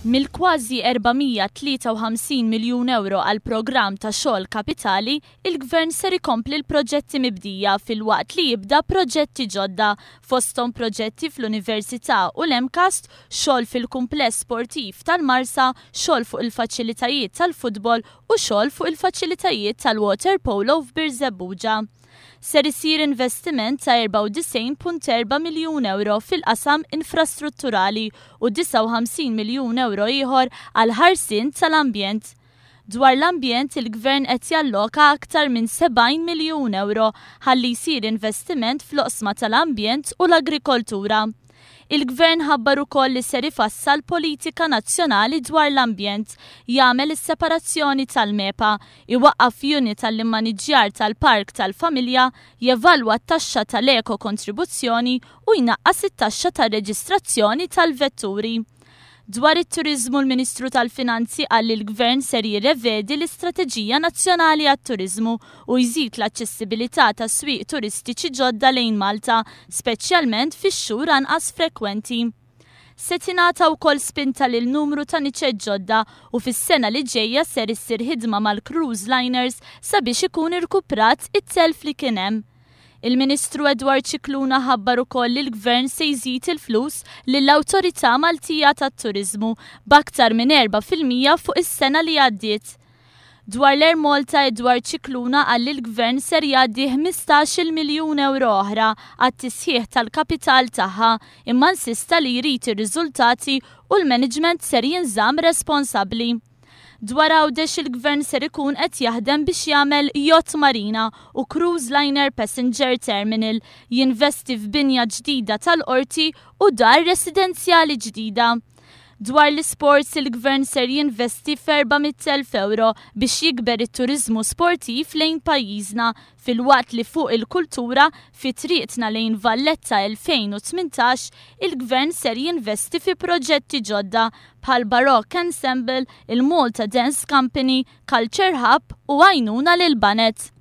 Mill-kważi 453 miljun ewro għall-programm ta' xogħol kapitali, il-Gvern ser ikompli l-proġetti mibdija filwaqt li jibda proġetti ġodda, fosthom proġetti fl-Università u l-MCAST, xogħol fil-kumpless sportiv tal-Marsa, xogħol fuq il-faċilitajiet tal-futbol u xogħol fuq il-faċilitajiet tal-waterpolo f'Birżebbuġa. Ser isir investiment ta' 94.4 miljun ewro fil-qasam infrastrutturali u 59 miljun ewro ieħor għall-ħarsien tal-ambjent. Dwar l-ambjent, il-Gvern qed jalloka aktar minn 70 miljun ewro ħalli jsir investiment fl-oqsma tal-ambjent u l-agrikoltura. Il-Gvern ħabbar ukoll li ser ifassal politika nazzjonali dwar l-ambjent, jagħmel is-separazzjoni tal-MEPA, iwaqqaf unit għall-immaniġġjar tal-park tal-familja, jevalwa t-taxxa tal-eko-kontribuzzjoni u jnaqqas it-taxxa tar-reġistrazzjoni tal-vetturi. Dwar it-turiżmu l-Ministru tal-Finanzi qal li l-Gvern ser jirrevedi l-istrateġija nazzjonali għat-turiżmu u jżid l-aċċessibilità ta' swieq turistiċi ġodda lejn Malta, speċjalment fix-xhur anqas frekwenti. Se tingħata wkoll spinta lil numru ta' niċeċ ġodda u fis-sena li ġejja ser issir ħidma mal-cruise liners sabiex ikun irkuprat it-telf li kien hemm. Il-Ministru Edward Scicluna ħabbar ukoll li l-Gvern se jżid il-flus lill-Awtorità Maltija tat-Turiżmu b'aktar minn 4% fuq is-sena li għaddiet. Dwar l-Air Malta Edward Scicluna qal li l-Gvern ser jgħaddi 15-il miljun ewro oħra għat-tisħiħ tal-kapital tagħha imma insista li jrid ir-riżultati u l-management ser jinżamm responsabbli. Dwar Għawdex il-Gvern ser ikun qed jaħdem biex jagħmel yacht marina u cruise liner passenger terminal, jinvesti f'binja ġdida tal-Qorti u dar residenzjali ġdida. Dwar l-isports il-Gvern ser jinvesti f'400,000 ewro biex jikber it-turiżmu sportiv lejn pajjiżna filwaqt li fuq il-kultura fi triqtna lejn Valletta 2018 il-Gvern ser jinvesti fi proġetti ġodda bħal Baroque Ensemble, il-Malta Dance Company, Culture Hub u għajnuna lil baned.